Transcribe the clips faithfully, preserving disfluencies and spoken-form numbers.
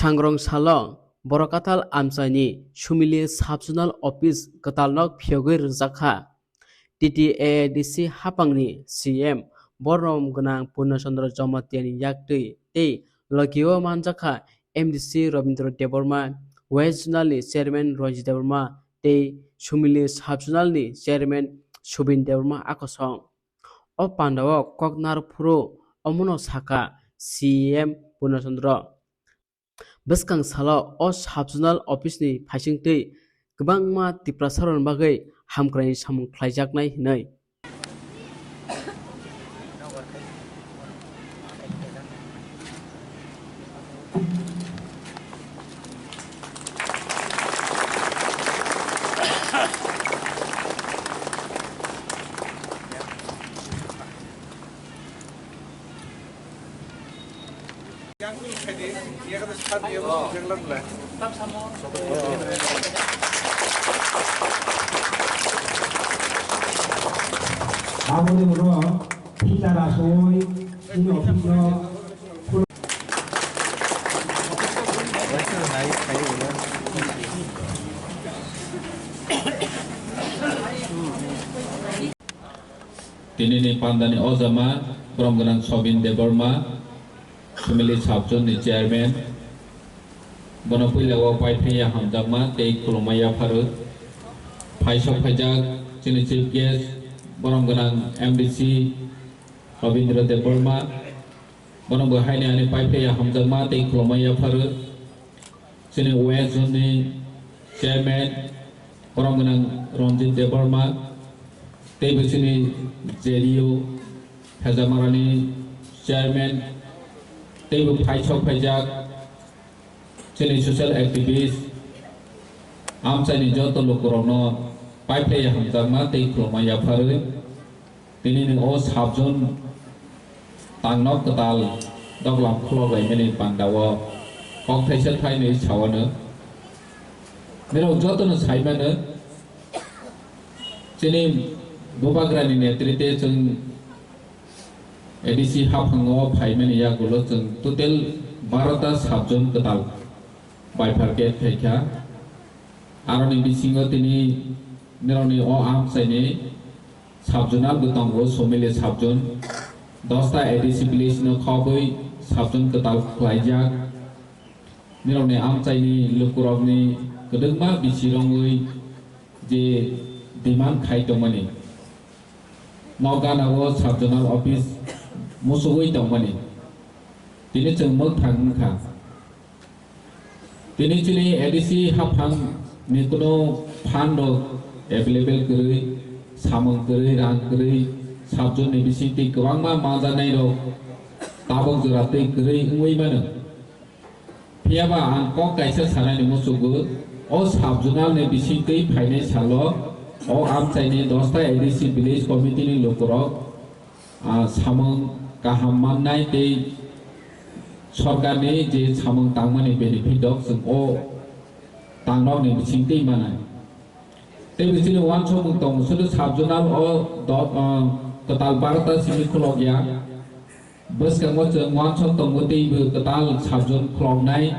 Thangrong salo Borok Kathal amchaini Sumili Sub-Zonal Office kwtalno phiyogwi rwjakha. T T A A D C haphangni C M borom gwnang Purno Chandra Jamatia ni yaktwi tei logi o manjakha M D C Rabindra Debbarma, West Zonal ni Chairman Ranjit Debbarma tei Sumili Sub-Zonal ni Chairman Subin Debbarma a kosong. O pandao kok narwk phuru omono sakha C M Purno Chandra. Bwskang salo o Sub-Zonal Office ni phaisingtwi kwbangma Tiprasarokni bagwi hamkraini samung khlaijaknai hwnwi. Aboni ulo phita rasoi chini office o Tinini pandani ojama borom gwnang Sobin Debbarma, Sumili Sub-Zone ni Chairman, bono puila o pai phaiya hamjakma tei khulumma yapharo. Phaisok phaijak chini Chief Guest, borom gwnang M D C Rabindra Debbarma, bono bo haini ani pai phaiya hamjakma tei khulumma yapharo. Chini West Zone ni Chairman, borom gwnang Ranjit Debbarma, tei bo chini J D U Phejamarani Chairman, tei bo phaisok phaijak chini social activist, amchaini joto lukurokno pai phaiya hamjakma tei khulumma yapharwi. Tinini o Sub-Zone tangno kwtal doglam khulok laimani pandao kok thaisa thainwi sawano. Nirok jotono saimano, chini Bubagrani netrite chwng A D C haphango phaimani yagulo chwng total barota Sub-Zone kwtal bifurcate khaikha. Aroni bisingo tini nirokni o amchaini Sub-Zonal bo tongo, Somili Sub-Zone, dosta A D C village no khobwi Sub-Zone kwtal khlaijak. Nirokni amchaini lukurokni kwdwkma bisi rongwi je demand khai tongmani, nok gana o Sub-Zonal office muchugwi tongmani, tini chwng mwkthang wngkha. Tini chini A D C haphang ni kuno fund rok available kwrwi, samung kwrwi, rang kwrwi, Sub-Zone ni bisingtwi kwbangma manjaknai rok tabuk jora twi kwrwi wngwi mano. Phiyaba ang kok kaisa sanani muchungo, o Sub-Zonal ni bisingtwi phainai salo o amchaini dosta A D C village committee ni lukurok ah, samung kaham mannai tei sorkarni je samung tangmani benefit rok chwng o tangrokni bisingtwi manai. Tei bisingni uansukmung tongo, sudu Sub-Zonal o do-, ah, kwtal barota simi khulokya. Bwskango chwng uansuk tongo teibo kwtal Sub-Zone khuloknai,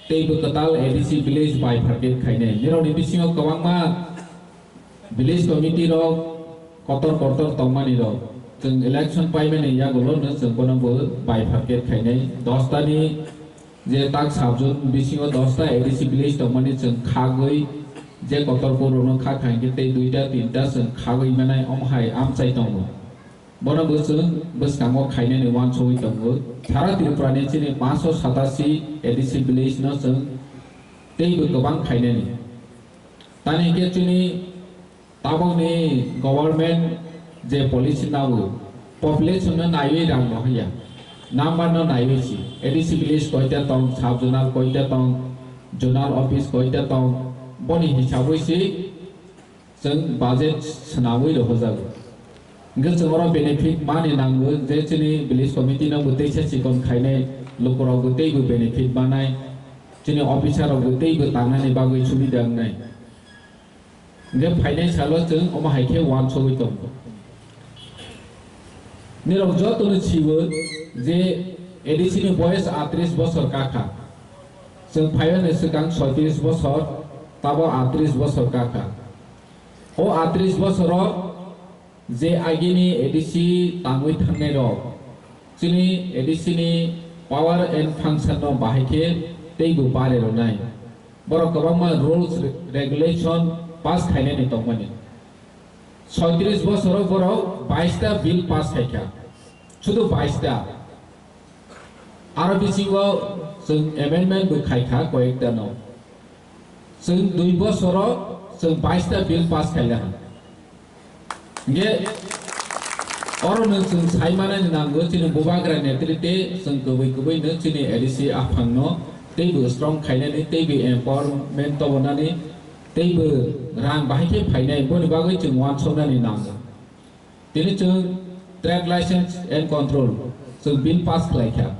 teibo kwtal A D C village bifurcate khainai. Nirokni bisingo kwbangma village committee rok kotor kotor tongmani rok, chwng election paimani yagulo no chwng bono bo bifurcate khainai. Dostani je tak Sub-Zone bisingo dosta A D C village tongmani chwng khagwi je kotor borokno kha khainai tei duita tinta chwng khagwi manai, omo hai amchai tongo. Bono bo chwng bwskango khainani uansugwi tongo. Sara Tripura ni chini panch sho satasi A D C village no chwng teibo kwbang khainani. Tani hwnkhe chini tabukni government je policy nago, population no naiwi rang rohorya, number no naiwi si, A D C village koita tong, sub zonal koita tong, zonal office koita tong, boni hisabwi si chwng budget swnamwi rohorjago. Hwnkhe chwng oro benefit mani nango je chini village committee no bo teisa chikon khainai, lukurok bo teibo benefit manai, chini officer rok bo teibo tangnani bagwi subida wngnai. Hwnkhe phainai salo chwng omo hai khe uansugwi tongo. Nirok jotono siwo je A D C ni boyes atris bosor kakha. Chwng phaiyani swkang soitris bosor, tabo atris bosor kakha. O atris bosoro je agini A D C tangwi thangnairok, chini A D C ni power and function no bahai khe teibo bari rwnai. Borok kwbangma rules, re-, regulation pass khainani tongmani. Soitris bosoro borok baista bill pass khaikha. Sudu baista. Aro bisingo chwng amendment bo khaikha koyekta no. Chwng dui bosoro chwng baista bill pass khailakha. Hingke oro no chwng sai manani nango chini bubagra netrite chwng kubui kubui no chini A D C aphang no teibo strong khainani, teibo empowerment tobonani, teibo rang bahai khe phainai, boni bagwi chwng uansuknani nango. Tini chwng trade license and control, chwng bill pass khlaikha,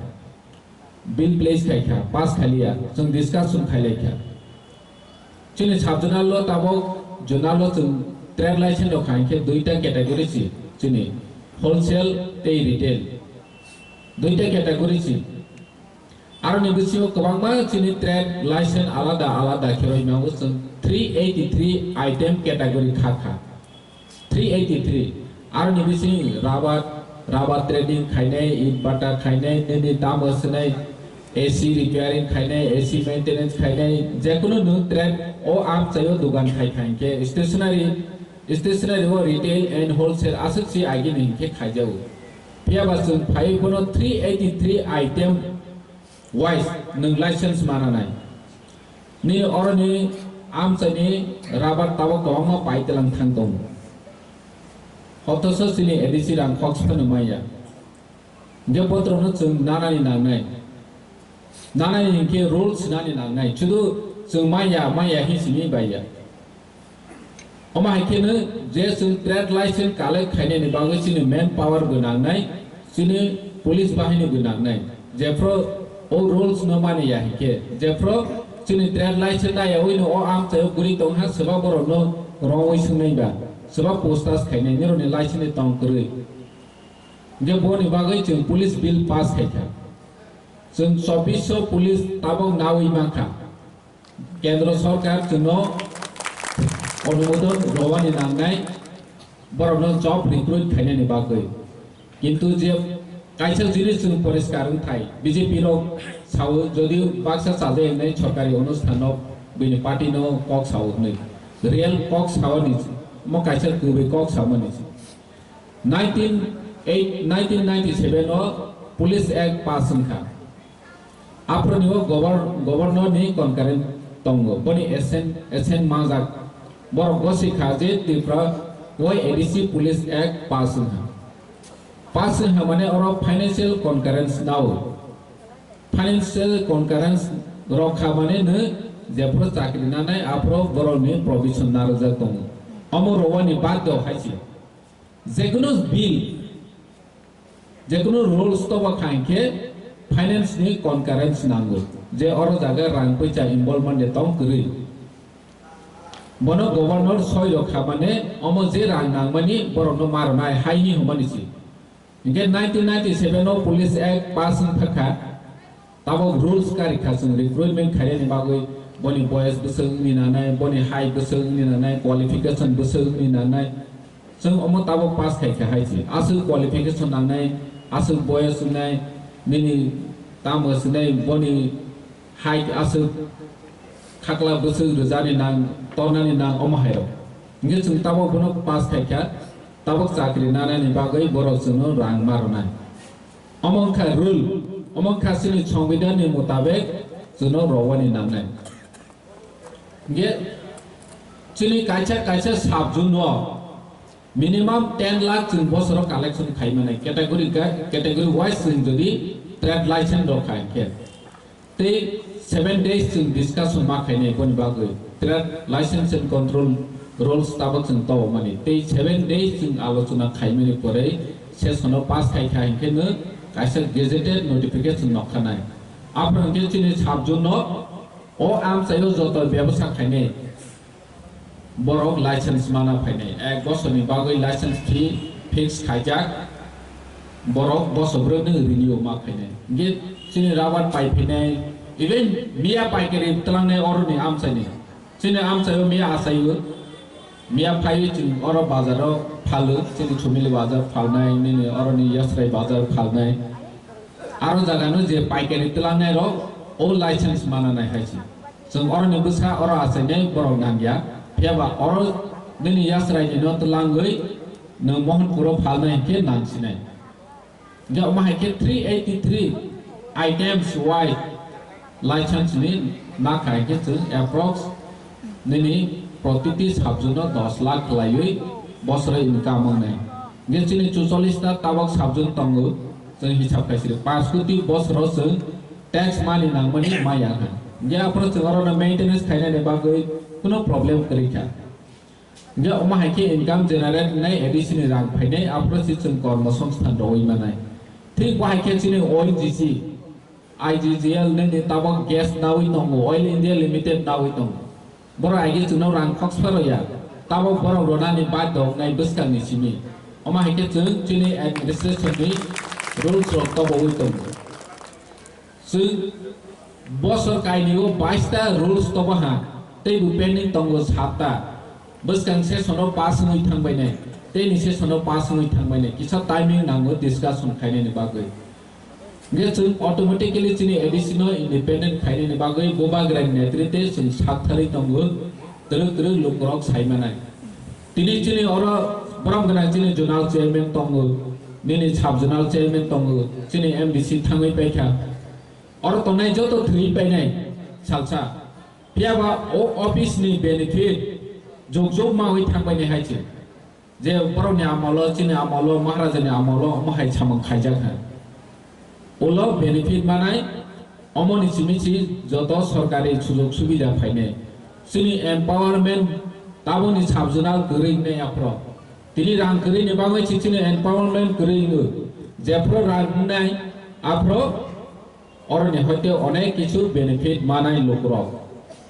bill place khaikha, pass khaliya, chwng discussion khailaikha. Chini sub-zonal lo tabok zonal lo chwng trade license rok khaikhe duita category si, chini wholesale tei retail. Duita category si. Aroni bisingo kwbangma chini trade license alada alada khe rwima o chwng three eighty three item category kha kha. Three eighty three. Aroni bising rubber, rubber trading khainai, eit bata khainai, nini tamo swnai, A C repairing khainai, A C maintenance khainai, jekunu nwng trade o amchaio dugan khai khai khe stationery, stationery o retail and wholesale aswk si agini hinkhe khaijago. Phiya ba chwng phaiwi bono three eighty three item wise nwng license mananai. Ni oroni amchaini rubber tabok kwbangma paitelang thang tongo. Othoso chini A D C rang kok phano maya. Hingke botrokno chwng nanani nangnai. Nanani hinkhe rules nani nangnai. Sudu chwng maya, maya hi simi baiya. Omo hai kheno je chwng trade license collect khainani bagwi chini manpower bo nangnai, chini police bahini bo nangnai. Jephru o rules no mani ya hinkhe, jephru chini trade license naiyawi no o amchaio guri tongha, swbak borokno rongwi swngnai ba, swbak postas khainai, nirokni license ni tong kwrwi. Hinkhe boni bagwi chwng police bill pass khaikha. Chwng chobbish police tabok nawi mankha. Kendro sorkar chwngno onumodon rwani nangnai, borokno job recruit khainani bagwi. Kintu je kaisa jinis chwng poriskar wngthai, B J P rok sao, jodi baksa chajak wngnai sorkari onusthan no bini party no kok sao hwnwi. Real kok sao ni, omo kaisa kubui kok sao mani. Nineteen eight, nineteen ninety-seven o Police Act pass wngkha. Aphuru ni o govor-, governor ni concurrent tongo. Boni assent, assent manjak. Borok gosi kha je Tripura o A D C Police Act pass wngkha. Pass wngkha mane oro financial concurrence nao. Financial concurrence rok kha mane no jephuru chakri nanai aphuru borok ni provision narwkjak tongo. Omo rowani bad do hai se. Jekunu bill, jekunu rules tobo kha hinkhe finance ni concurrence nango, je oro jaga rang poisa involvement de tong kwrwi. Bono governor soi rok kha mane omo je rang nangmani borokno ma rwnai hai hi hwnmani si. Hinkhe nineteen ninety-seven o Police Act pass wng thangkha. Tabok rules kari kha chwng recruitment khainani bagwi, boni boyes bwswk wngni nanai, boni height bwswk wngni nanai, qualification bwswk wngni nanai. Chwng omo tabok pass khai kha hai se. Aswk qualification nangnai, aswk boyes wngnai, nini tamo swnai, boni height aswk khakla bwswk rwjani nang, tornani nang omo hai rok. Hinkhe chwng tabok bono pass khai kha, tabok chakri nanani bagwi borok chwngno rang ma rwnai. Omo wngkha rule, omo wngkha chini songbidhan ni mutabek chwngno rowani nangnai. Hinkhe chini kaisa kaisa sub zone o minimum ten lakh chwng bosoro collection khai mani category ga-, category wise chwng jodi trade license rok khai khe. Tei seven days chwng discussion ma khainai boni bagwi. Trade license and control rules tabok chwng tobokmani. Tei seven days chwng alochona khaimani pore session o pass khai kha hinkhe no kaisa gazetted notification nokhanai. Aphuru hinkhe chini sub zone no o amchaio joto bebasa khainai. Borok license mana phainai, ek bosorni bagwi license fee fix khaijak, borok bosor brwino renew ma phainai. Hinkhe chini rubber pai phainai, Even miya paikari tlangnai oroni amchaini. Chini amchaio miya achaio. Miya phaiwi chwng oro bazaro phalo, chini Chumili bazar phalnai, nini oroni Yasrai bazar phalnai. Aro jagano je paikari tlangnai rok, o license mana nai hai se. Chwng oroni bwsa oro achainai borok nangya. Phiyaba oro nini Yasraini no tlangwi nwng Mohanpuro phalnai hinkhe nangsinai. Hingke omo hai khe three eighty three items wise license ni nakha hai khe chwng approx nini protiti sabjwno dos lakh khlaiwi bosoro income wngnai. Hingke chini chuchollis ta tabok sabjwno tongo, chwng hisab khai siri panch koti bosoro chwng tax mani nangmani maya kha. Hingke aphuru chwng orono maintenance khainani bagwi kuno problem kwrwi kha. Hingke omo hai khe income generate wngnai A D C ni rang phainai, aphuru se chwng kormo songsthan rwui manai. Thik bo hai khe chini O N G C, I G G L nini tabok gas naui tongo, Oil India Limited naui tongo. Borok hai khe chwngno rang khoksa rwya, tabok borok rwnani badhyo wngnai bwskangni simi. Omo hai khe chwng chini administration ni rules rok toboui tongo. Chwng bosor kainwi o bais ta rules tobo ha, tei bo pending tongo sat ta. Bwskang session o pass wngwi thangbainai, tei ni session o pass wngwi thangbainai, kisa timing nango discussion khainani bagwi. Hingke chwng automatically chini A D C no independent khainani bagwi Bubagra ni netrite chwng saktharwi tongo, twrwk twrwk lukurok saimanai. Tini chini oro borom gwnang chini zonal chairman tongo, nini sub zonal chairman tongo, chini M D C thangwi paikha. Oro tongnai joto thwi painai salsa. Phiyaba o office ni benefit jog jog mawi thangbainai hai se. Je borokni amolo, chini amolo, Maharaja ni amolo omo hai samung khaijak hai. Ulo benefit manai, omoni simi si joto sorkari sujog subida phainai. Chini empowerment taboni sub zonal kwrwi wngnai aphro. Tini rang kwrwi ni bagwi si chini empowerment kwrwi wngo. Jephro rang wngnai aphro oroni hoite onek kichu benefit manai lukurok.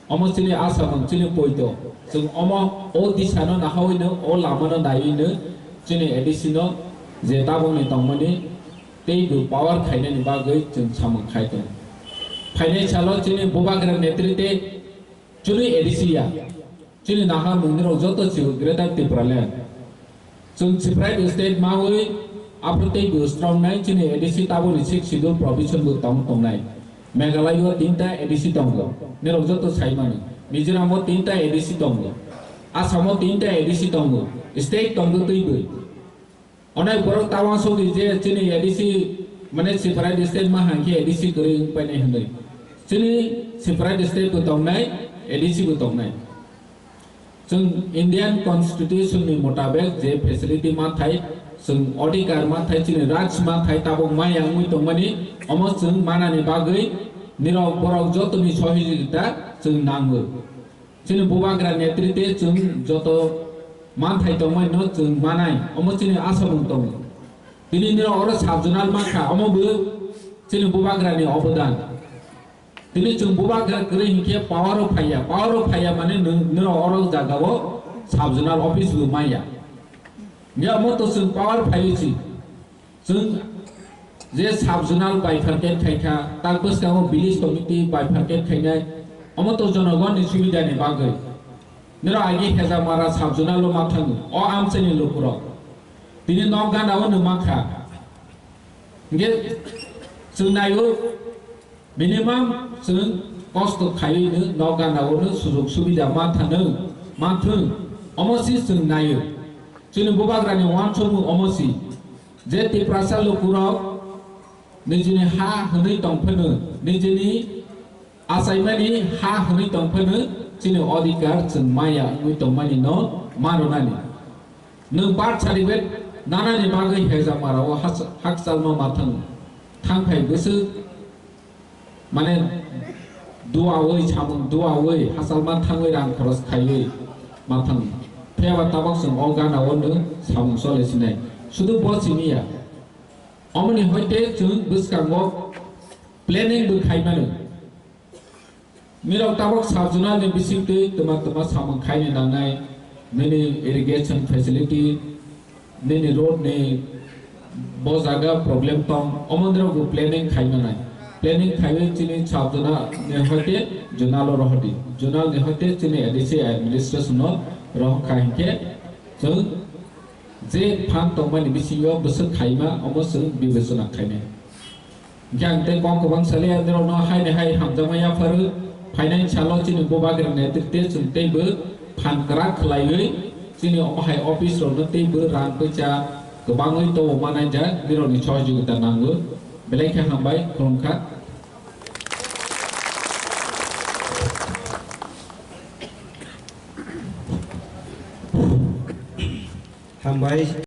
Omo chini asamung, chini poito. Chwng omo o disano nahawino, o lamano naiwino chini A D C no je tabokni tongmani tei bo power khainani bagwi chwng samung khai tongo. Phainai salo chini Bubagra netrite chini A D C ya, chini naharmung nirok joto chibo Greater Tipraland. Chwng separate state mawi aphro tei bo strong nai chini A D C taboni sixth schedule provision bo tong tongnai. Meghalaya o tinta A D C tongo, nirok joto sai mano. Mizoram o tinta A D C tongo. Assam o tinta A D C tongo. State tongo twi bwi. Onek borok tawang sogwi je chini A D C mane separate state ma hangkhe A D C kwrwi wng painai hwnwi. Chini separate state bo tongnai, A D C bo tongnai. Chwng Indian Constitution ni motabek je facility manthai, chwng odhikar manthai, chini raj manthai tabuk maya wngwi tongmani, omo chwng manani bagwi nirok borok jotoni sohijogita chwng nango. Chini Bubagra netrite chwng joto manthai tongmani no chwng manai, omo chini asamung tongo. Tini nirok oro sub zonal mankha, omo bo chini Bubagra ni obodan. Tini chwng Bubagra kwrwi hinkhe power o phaiya, power o phaiya mane nwng, nirok oro jagao sub zonal office bo manya. Nirok moto chwng power phaiwi si. Chwng je sub zonal bifurcate khaikha, tak bwskango village committee bifurcate khainai, omo to jonogonni subidani bagwi. Nirok agi Hezamara sub zonal o ma thango, o amchaini lukurok. Tini nok gana o nwng mankha. Hingke chwng naio, minimum chwng kosto khaiwi no nok gana o no sujog subida ma thano, ma thwng, omo si chwng naio. Chini Bubagrani uansukmung omo si, je Tiprasa lukurok nijini ha hwnwi tongphano, nijini achaimani ha hwnwi tongphano, chini odhikar chwng maya wngwi tongmani no ma rwnani. Nwng birth certificate nanani bagwi Hezamara o has-, hakchalma ma thang, thangphai bwswk mane duawi, samung duawi, hachalma thangwi rang khoros khaiwi ma thang. Phiyaba tabok chwng o gana o nwng samung chole sinai. Sudu bo siniya. Omoni hoite chwng bwskango planning bo khai mano. Nirok tabok sub zonal ni bisingtwi twma twma samung khaini nangnai, nini irrigation facility, nini road ni bo jaga problem tong, omo nirok bo planning khai manai. Planning khaiwi chini sub zonal ni hoite zonal o rohordi. Zonal ni hoite chini A D C administration o rohor kha hinkhe chwng je phan tongmani bisingo bwswk khaima omo chwng bibechona khainai. Hinkhe ang tei kok kwbang saliya nirokno haini hai hamjakma yapharu phainai salo chini bubagra netrite chwng teibo phan kwrak khlaiwi chini omo hai office rokno teibo rang poisa kwbangwi tobo manai jak nirokni sohojogita nango. Belai khe hambai, khulumkha. Hambai.